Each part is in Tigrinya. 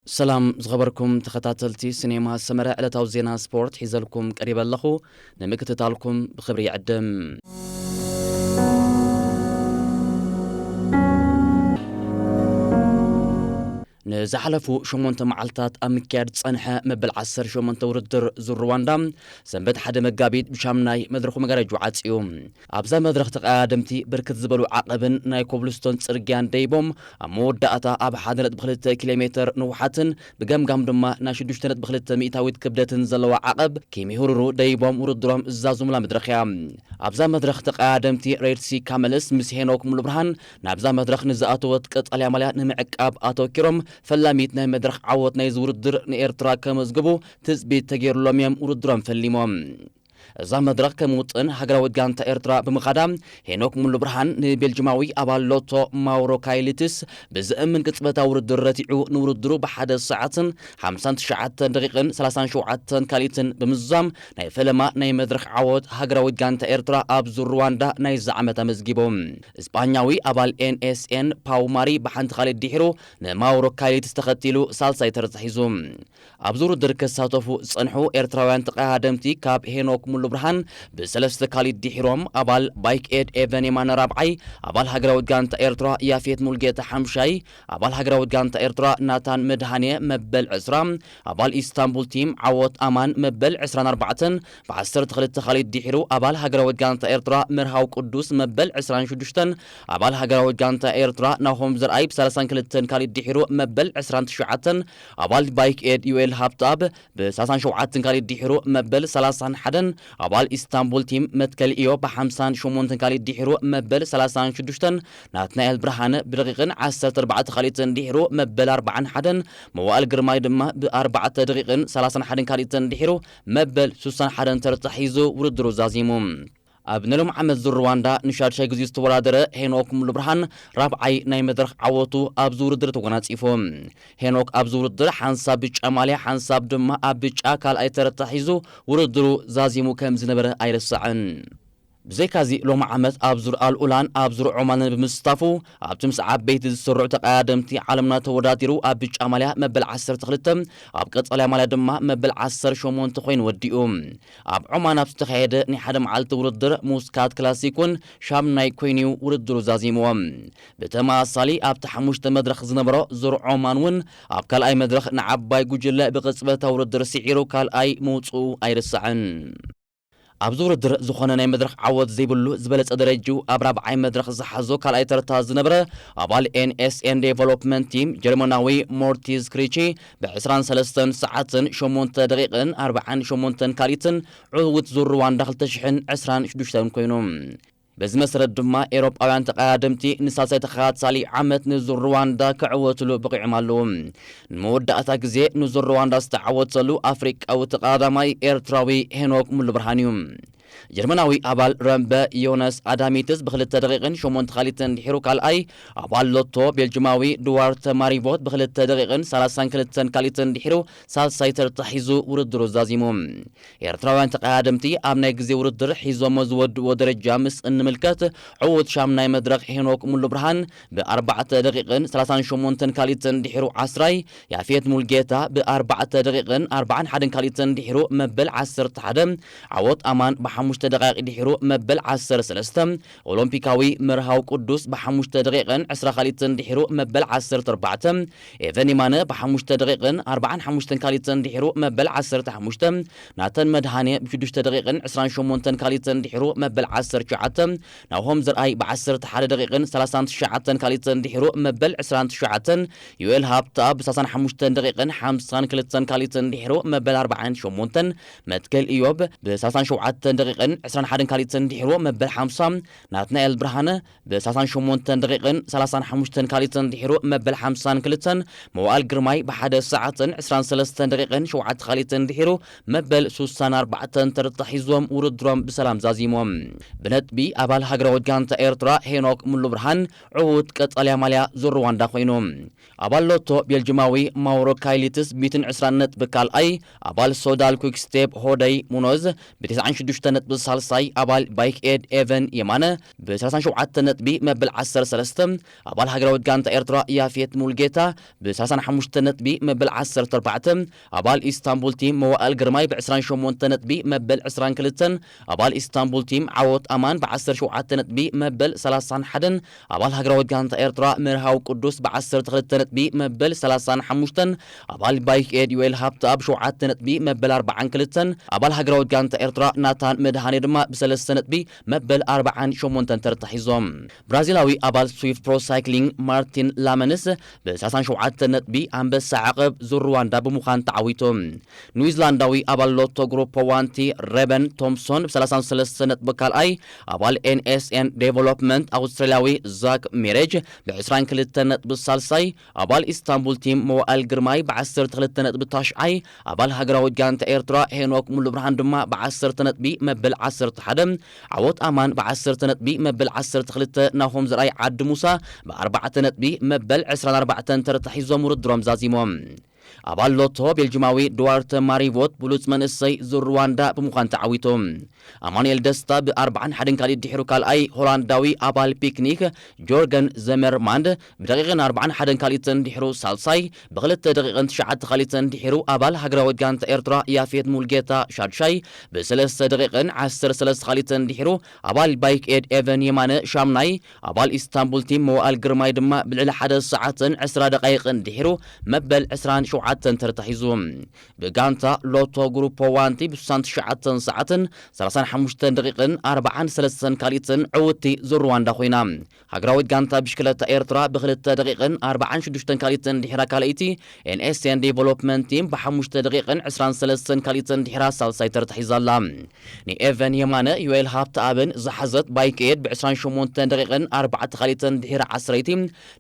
ሰላም ዝኸበርኩም ተኸታተልቲ ሲኔማ ሰመረ፣ ዕለታዊ ዜና ስፖርት ሒዘልኩም ቀሪበ ኣለኹ። ንምክትታልኩም ብኽብሪ ይዕድም። ንዝሓለፉ ሸሞንተ መዓልታት ኣብ ምክያድ ዝጸንሐ መበል ዓሰርተ ሸሞንተ ውድድር ዙር ሩዋንዳ፣ ሰንበት ሓደ መጋቢት ብሻምናይ መድረኹ መጋረጅ ዓጽዩ። ኣብዛ መድረኽ ተቐዳደምቲ ብርክት ዝበሉ ዓቐብን ናይ ኮብልስቶን ጽርግያን ደይቦም፣ ኣብ መወዳእታ ኣብ ሓደ ነጥቢ ክልተ ኪሎ ሜትር ንውሓትን ብገምጋም ድማ ናይ ሽዱሽተ ነጥቢ ክልተ ሚእታዊት ክብደትን ዘለዋ ዓቐብ ኪሚሁሩሩ ደይቦም ውድድሮም ዝዛዝሙላ መድረኽ እያ። ኣብዛ መድረኽ ተቐዳደምቲ ሬድሲ ካመልስ ምስ ሄኖክ ሙሉብርሃን ናብዛ መድረኽ ንዝኣተወት ቀጠልያ ማልያ ንምዕቃብ ኣተኪሮም፣ ፈላሚት ናይ መድረኽ ዓወት ናይዚ ውድድር ንኤርትራ ከመዝግቡ ትጽቢት ተገይሩሎም እዮም ውድድሮም ፈሊሞም። እዛ መድረኽ ከም ውጥን ሃገራዊት ጋንታ ኤርትራ ብምኻዳ፣ ሄኖክ ሙሉብርሃን ንቤልጅማዊ ኣባል ሎቶ ማውሮ ካይሊትስ ብዘእምን ቅጽበታዊ ውድድር ረቲዑ፣ ንውድድሩ ብሓደ ሰዓትን ሓምሳን ትሽዓተን ደቂቕን ሰላሳን ሸውዓተን ካልኢትን ብምዝዛም፣ ናይ ፈለማ ናይ መድረኽ ዓወት ሃገራዊት ጋንታ ኤርትራ ኣብ ዙር ሩዋንዳ ናይዚ ዓመት ኣመዝጊቡ። እስጳኛዊ ኣባል ኤን ኤስ ኤን ፓው ማሪ ብሓንቲ ካልኢት ድሒሩ ንማውሮ ካይሊትስ ተኸቲሉ ሳልሳይ ተርታ ሒዙ። ኣብዚ ውድድር ክሳተፉ ዝጸንሑ ኤርትራውያን ተቐዳደምቲ ካብ ሄኖክ ሙሉብርሃን ብሰለስተ ካልኢት ድሒሮም፣ ኣባል ባይክ ኤድ ኤቨን የማነ ራብዓይ፣ ኣባል ሃገራዊት ጋንታ ኤርትራ ያፌት ሙልጌታ ሓምሻይ፣ ኣባል ሃገራዊት ጋንታ ኤርትራ ናታን መድሃኔ መበል ዕስራ፣ ኣባል ኢስታንቡል ቲም ዓወት ኣማን መበል ዕስራን ኣርባዕተን፣ ብ ዓሰርተ ክልተ ካልኢት ድሒሩ ኣባል ሃገራዊት ጋንታ ኤርትራ መርሃው ቅዱስ መበል ዕስራን ሽዱሽተን፣ ኣባል ሃገራዊት ጋንታ ኤርትራ ናሆም ዘርኣይ ብ ሰላሳን ክልተን ካልኢት ድሒሩ መበል ዕስራን ትሽዓተን፣ ኣባል ባይክ ኤድ ዩኤል ሃብተኣብ ብ ሰላሳን ሸውዓተን ካልኢት ድሒሩ መበል ሰላሳን ሓደን፣ ኣባል ኢስታንቡል ቲም መትከል ኢዮ ብ ሓምሳን ሸሞንተን ካልኢት ድሒሩ መበል ሰላሳን ሽዱሽተን፣ ናትናኤል ብርሃነ ብደቂቕን ዓሰርተ ኣርባዕተ ካልኢትን ድሒሩ መበል ኣርባዓን ሓደን፣ መዋእል ግርማይ ድማ ብ ኣርባዕተ ደቂቕን ሰላሳን ሓደን ካልኢትን ድሒሩ መበል ሱሳን ሓደን ተርታ ሒዙ ውድድሩ ዛዚሙ። ኣብ ናይ ሎም ዓመት ዙር ሩዋንዳ ንሻድሻይ ግዜ ዝተወዳደረ ሄኖክ ሙሉብርሃን ራብዓይ ናይ መድረኽ ዓወቱ ኣብዚ ውድድር ተጎናጺፉ። ሄኖክ ኣብዚ ውድድር ሓንሳብ ብጫ ማልያ፣ ሓንሳብ ድማ ኣብ ብጫ ካልኣይ ተርታ ሒዙ ውድድሩ ዛዚሙ ከም ዝነበረ ኣይርሳዕን። ብዘይካዚ ሎሚ ዓመት ኣብ ዙር ኣልኡላን ኣብ ዙር ዖማንን ብምስታፉ ኣብቲ ምስ ዓበይቲ ዝስርዑ ተቐዳደምቲ ዓለምና ተወዳዲሩ ኣብ ብጫ ማልያ መበል ዓሰርተ ክልተ፣ ኣብ ቀጠልያ ማልያ ድማ መበል ዓሰርተ ሸሞንተ ኮይኑ ወዲኡ። ኣብ ዖማን ኣብ ዝተኻየደ ናይ ሓደ መዓልቲ ውድድር ሙስካት ክላሲክ እውን ሻምናይ ኮይኑ'ዩ ውድድሩ ዛዚምዎ። ብተመሳሳሊ ኣብቲ ሓሙሽተ መድረኽ ዝነበሮ ዙር ዖማን እውን ኣብ ካልኣይ መድረኽ ንዓባይ ጉጅለ ብቕጽበታዊ ውድድር ስዒሩ ካልኣይ ምውጽኡ ኣይርሳዕን። ኣብዚ ውድድር ዝኾነ ናይ መድረኽ ዓወት ዘይብሉ ዝበለጸ ደረጅኡ ኣብ ራብዓይ መድረኽ ዝሓዞ ካልኣይ ተርታ ዝነበረ ኣባል ኤን ኤስ ኤን ዴቨሎፕመንት ቲም ጀርመናዊ ሞርቲዝ ክሪቺ ብ ዕስራን ሰለስተን ሰዓትን ሸሞንተ ደቂቕን ኣርባዓን ሸሞንተን ካልኢትን ዕዉት ዙር ሩዋንዳ ክልተ ሽሕን ዕስራን ሽዱሽተን ኮይኑ። በዚ መሰረት ድማ ኤውሮጳውያን ተቐዳደምቲ ንሳልሳይ ተኸታታሊ ዓመት ንዙር ሩዋንዳ ክዕወትሉ በቒዖም ኣለዉ። ንመወዳእታ ግዜ ንዙር ሩዋንዳ ዝተዓወተሉ ኣፍሪቃዊ ተቐዳዳማይ ኤርትራዊ ሄኖክ ሙሉብርሃን እዩ። ጀርመናዊ ኣባል ረምበ ዮነስ ኣዳሚትስ ብክልተ ደቂቕን ሸሞንተ ካልኢትን ድሒሩ ካልኣይ፣ ኣባል ሎቶ ቤልጅማዊ ዱዋርተ ማሪቮት ብክልተ ደቂቕን ሰላሳን ክልተን ካልኢትን ድሒሩ ሳልሳይ ተርታ ሒዙ ውድድሩ ዛዚሙ። ኤርትራውያን ተቐዳደምቲ ኣብ ናይ ግዜ ውድድር ሒዞሞ ዝወድእዎ ደረጃ ምስ እንምልከት፣ ዕዉት ሻምናይ መድረኽ ሄኖክ ሙሉብርሃን ብኣርባዕተ ደቂቕን ሰላሳን ሸሞንተን ካልኢትን ድሒሩ ዓስራይ፣ ያፌት ሙልጌታ ብኣርባዕተ ደቂቕን ኣርባዓን ሓደን ካልኢትን ድሒሩ መበል ዓሰርተ ሓደ፣ ዓወት ኣማን ብሓሙሽተ ደቃይቕ ድሒሩ መበል ዓሰርተ ሰለስተ፣ ኦሎምፒካዊ መርሃው ቅዱስ ብሓሙሽተ ደቂቕን ዕስራ ካልኢትን ድሒሩ መበል ዓሰርተ ኣርባዕተ፣ ኤቨን የማነ ብሓሙሽተ ደቂቕን ኣርባዓን ሓሙሽተን ካልኢትን ድሒሩ መበል ዓሰርተ ሓሙሽተ፣ ናተን መድሃኔ ብሽዱሽተ ደቂቕን ዕስራን ሸሞንተን ካልኢትን ድሒሩ መበል ዓሰርተ ትሽዓተ፣ ናሆም ዘርኣይ ብዓሰርተ ሓደ ደቂቕን ሰላሳን ትሽዓተን ካልኢትን ድሒሩ መበል ዕስራን ትሽዓተን፣ ዩኤል ሃብተኣብ ብሰላሳን ሓሙሽተን ደቂቕን ሓምሳን ክልተን ካልኢትን ድሒሩ መበል ኣርባዓን ሸሞንተን፣ መትከል ኢዮብ ብሰላሳን ሸውዓተን ደቂቕን ዕስራን ሓደን ካልኢትን ድሒሩ መበል ሓምሳ፣ ናትናኤል ብርሃነ ብሰላሳን ሸሞንተን ደቂቕን ሰላሳን ሓሙሽተን ካልኢትን ድሒሩ መበል ሓምሳን ክልተን፣ መዋእል ግርማይ ብሓደ ሰዓትን ዕስራን ሰለስተን ደቂቕን ሸውዓተ ካልኢትን ድሒሩ መበል ሱሳን ኣርባዕተን ተርታ ሒዞም ውድድሮም ብሰላም ዛዚሞም። ብነጥቢ ኣባል ሃገራዊት ጋንታ ኤርትራ ሄኖክ ሙሉብርሃን ዕዉት ቀጠልያ ማልያ ዙር ሩዋንዳ ኮይኑ። ኣባል ሎቶ ቤልጅማዊ ማውሮ ካይሊትስ ብ ሚእትን ዕስራን ነጥቢ ካልኣይ፣ ኣባል ሶዳል ኩክስቴፕ ሆደይ ሙኖዝ ብ ተስዓን ሽዱሽተን ነጥቢ ሳልሳይ ኣባል ባይክ ኤድ ኤቨን የማነ ብ ሰላሳን ሸውዓተን ነጥቢ መበል ዓሰርተ ሰለስተ፣ ኣባል ሃገራዊት ጋንታ ኤርትራ ያፌት ሙልጌታ ብ ሰላሳን ሓሙሽተን ነጥቢ መበል ዓሰርተ ኣርባዕተ፣ ኣባል ኢስታንቡል ቲም መዋእል ግርማይ ብ ዕስራን ሸሞንተን ነጥቢ መበል ዕስራን ክልተን፣ ኣባል ኢስታንቡል ቲም ዓወት ኣማን ብ ዓሰርተ ሸውዓተ ነጥቢ መበል ሰላሳን ሓደን፣ ኣባል ሃገራዊት ጋንታ ኤርትራ መርሃዊ ቅዱስ ብ ዓሰርተ ክልተ ነጥቢ መበል ሰላሳን ሓሙሽተን፣ ኣባል ባይክ ኤድ ዮኤል ሃብተኣብ ብ ሸውዓተ ነጥቢ መበል ኣርባዓን ክልተን፣ ኣባል ሃገራዊት ጋንታ ኤርትራ ናታን መድሃኔ ድማ ብሰለስተ ነጥቢ መበል ኣርባዓን ሸሞንተን ተርታ ሒዞም። ብራዚላዊ ኣባል ስዊፍት ፕሮ ሳይክሊንግ ማርቲን ላመንስ ብ ሰላሳን ሸውዓተን ነጥቢ ኣንበሳ ዓቐብ ዙር ሩዋንዳ ብምዃን ተዓዊቱ። ኒውዚላንዳዊ ኣባል ሎቶ ግሩፕ ዋንቲ ሬበን ቶምሶን ብ ሰላሳን ሰለስተ ነጥቢ ካልኣይ፣ ኣባል ኤንኤስኤን ዴቨሎፕመንት ኣውስትራልያዊ ዛክ ሜሬጅ ብ ዕስራን ክልተን ነጥቢ ሳልሳይ፣ ኣባል ኢስታንቡል ቲም መዋእል ግርማይ ብ ዓሰርተ ክልተ ነጥቢ ታሽዓይ፣ ኣባል ሃገራዊት ጋንታ ኤርትራ ሄኖክ ሙሉብርሃን ድማ ብ ዓሰርተ ነጥቢ መበል ዓሰርተ ሓደ፣ ዓወት ኣማን ብ ዓሰርተ ነጥቢ መበል ዓሰርተ ክልተ፣ ናሆም ዘርኣይ ዓዲ ሙሳ ብ ኣርባዕተ ነጥቢ መበል ዕስራን ኣርባዕተን ተርታ ሒዞም ውድድሮም ዛዚሞም። ኣባል ሎቶ ቤልጂማዊ ዱዋርተ ማሪቮት ብሉጽ መንእሰይ ዙር ሩዋንዳ ብምዃን ተዓዊቱ። ኣማኑኤል ደስታ ብ ኣርባዓን ሓደን ካልኢት ድሒሩ ካልኣይ፣ ሆላንዳዊ ኣባል ፒክኒክ ጆርገን ዘመርማንድ ብደቂቕን ኣርባዓን ሓደን ካልኢትን ድሒሩ ሳልሳይ፣ ብክልተ ደቂቕን ትሽዓተ ካልኢትን ድሒሩ ኣባል ሃገራዊት ጋንታ ኤርትራ ያፌት ሙልጌታ ሻድሻይ፣ ብሰለስተ ደቂቕን ዓሰርተ ሰለስተ ካልኢትን ድሒሩ ኣባል ባይክ ኤድ ኤቨን የማነ ሻምናይ፣ ኣባል ኢስታንቡል ቲም መዋእል ግርማይ ድማ ብልዕሊ ሓደ ሰዓትን ዕስራ ደቃይቕን ድሒሩ መበል ዕስራን ሸውዓተን ተርታ ሒዙ። ብጋንታ ሎቶ ግሩፖ ዋንቲ ብ ስሳን ትሽዓተን ሰዓትን ሰላሳን ሓሙሽተን ደቂቕን ኣርባዓን ሰለስተን ካልኢትን ዕውትቲ ዙር ሩዋንዳ ኮይና። ሃገራዊት ጋንታ ብሽክለታ ኤርትራ ብክልተ ደቂቕን ኣርባዓን ሽዱሽተን ካልኢትን ድሒራ ካልኣይቲ፣ ኤንኤስኤን ዴቨሎፕመንት ቲም ብሓሙሽተ ደቂቕን ዕስራን ሰለስተን ካልኢትን ድሒራ ሳልሳይ ተርታ ሒዛ ኣላ። ንኤቨን የማነ፣ ዮኤል ሃብተኣብን ዝሓዘት ባይክኤድ ብ ዕስራን ሸሞንተን ደቂቕን ኣርባዕተ ካልኢትን ድሒራ ዓስረይቲ፣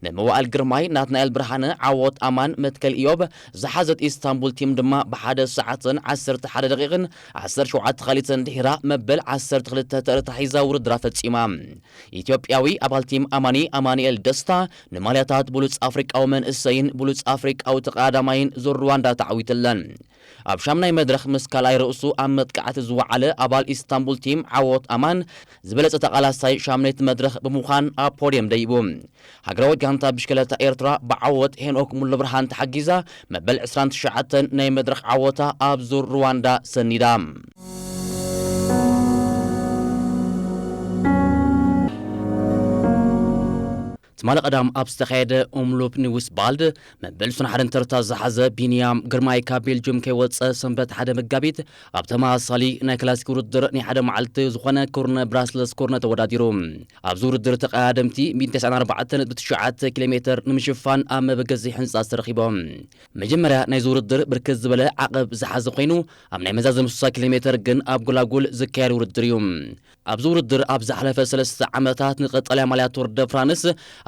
ንመዋእል ግርማይ፣ ናትናኤል ብርሃነ፣ ዓወት ኣማን፣ መትከል ኢዮብ ዝሓዘት ኢስታንቡል ቲም ድማ ብሓደ ሰዓትን ዓሰርተ ሓደ ደቂቕን ዓሰርተ ሸውዓተ ካልኢትን ድሒራ መበል ዓሰርተ ክልተ ተርታ ሒዛ ውድድራ ፈጺማ። ኢትዮጵያዊ ኣባል ቲም ኣማኒ ኣማኑኤል ደስታ ንማልያታት ብሉጽ ኣፍሪቃዊ መንእሰይን ብሉጽ ኣፍሪቃዊ ተቐዳዳማይን ዙር ሩዋንዳ ተዓዊትለን። ኣብ ሻምናይ መድረኽ ምስ ካልኣይ ርእሱ ኣብ መጥቃዕቲ ዝወዓለ ኣባል ኢስታንቡል ቲም ዓወት ኣማን ዝበለጸ ተቓላሳይ ሻምናይቲ መድረኽ ብምዃን ኣብ ፖድየም ደይቡ። ሃገራዊት ጋንታ ብሽክለታ ኤርትራ ብዓወት ሄኖክ ሙሉብርሃን ተሓጊዛ መበል ዕስራን ትሽዓተን ናይ መድረኽ ዓወታ ኣብ ዙር ሩዋንዳ ሰኒዳ። ትማሊ ቀዳም ኣብ ዝተኻየደ ኡምሉፕ ኒውስባልድ መበል ዕስራን ሓደን ተርታ ዝሓዘ ቢንያም ግርማይ ካብ ቤልጅም ከይወጸ ሰንበት ሓደ መጋቢት ኣብ ተመሳሳሊ ናይ ክላሲክ ውድድር ናይ ሓደ መዓልቲ ዝኾነ ኮርነ ብራስለስ ኮርነ ተወዳዲሩ። ኣብዚ ውድድር ተቐዳደምቲ ሚእትን ተስዓን ኣርባዕተን ነጥቢ ትሽዓተ ኪሎ ሜተር ንምሽፋን ኣብ መበገሲ ህንጻ ተረኺቦም። መጀመርያ ናይዚ ውድድር ብርክት ዝበለ ዓቐብ ዝሓዘ ኮይኑ፣ ኣብ ናይ መዛዘሚ ስሳ ኪሎ ሜተር ግን ኣብ ጎላጉል ዝካየድ ውድድር እዩ። ኣብዚ ውድድር ኣብ ዝሓለፈ ሰለስተ ዓመታት ንቀጠልያ ማልያ ቱር ደ ፍራንስ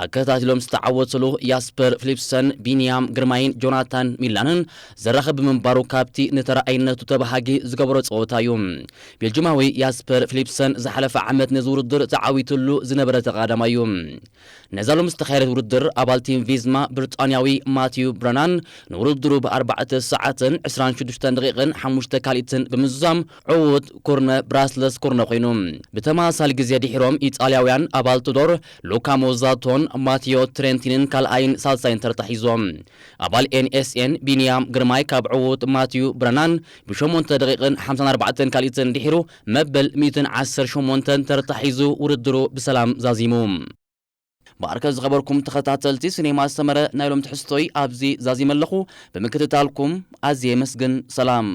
ኣከታቲሎም ዝተዓወትሉ ያስፐር ፊሊፕሰን፣ ቢንያም ግርማይን ጆናታን ሚላንን ዘራኽብ ብምንባሩ ካብቲ ንተራኣይነቱ ተባሃጊ ዝገበሮ ጸወታ እዩ። ቤልጅማዊ ያስፐር ፊሊፕሰን ዝሓለፈ ዓመት ነዚ ውድድር ተዓዊትሉ ዝነበረ ተቐዳዳማይ እዩ። ነዛ ሎም ዝተኻየደት ውድድር ኣባል ቲም ቪዝማ ብሪጣንያዊ ማቲዩ ብረናን ንውድድሩ ብኣርባዕተ ሰዓትን ዕስራን ሽዱሽተን ደቂቕን ሓሙሽተ ካልኢትን ብምዝዛም ዕዉት ኮርነ ብራስለስ ኮርነ ኮይኑ። ብተመሳሳሊ ግዜ ድሒሮም ኢጣልያውያን ኣባል ቱዶር ሉካ ሞዛቶን ማቲዮ ትሬንቲንን ካልኣይን ሳልሳይን ተርታ ሒዞም። ኣባል ኤንኤስኤን ቢንያም ግርማይ ካብ ዕዉት ማቲዩ ብረናን ብሸሞንተ ደቂቕን ሓምሳን ኣርባዕተን ካልኢትን ድሒሩ መበል ሚእትን ዓሰርተ ሸሞንተን ተርታ ሒዙ ውድድሩ ብሰላም ዛዚሙ። ብኣርከ ዝኸበርኩም ተኸታተልቲ ሲኔማ ሰመረ ናይ ሎም ትሕዝቶይ ኣብዚ ዛዚመ ኣለኹ። ብምክትታልኩም ኣዝየ የመስግን። ሰላም።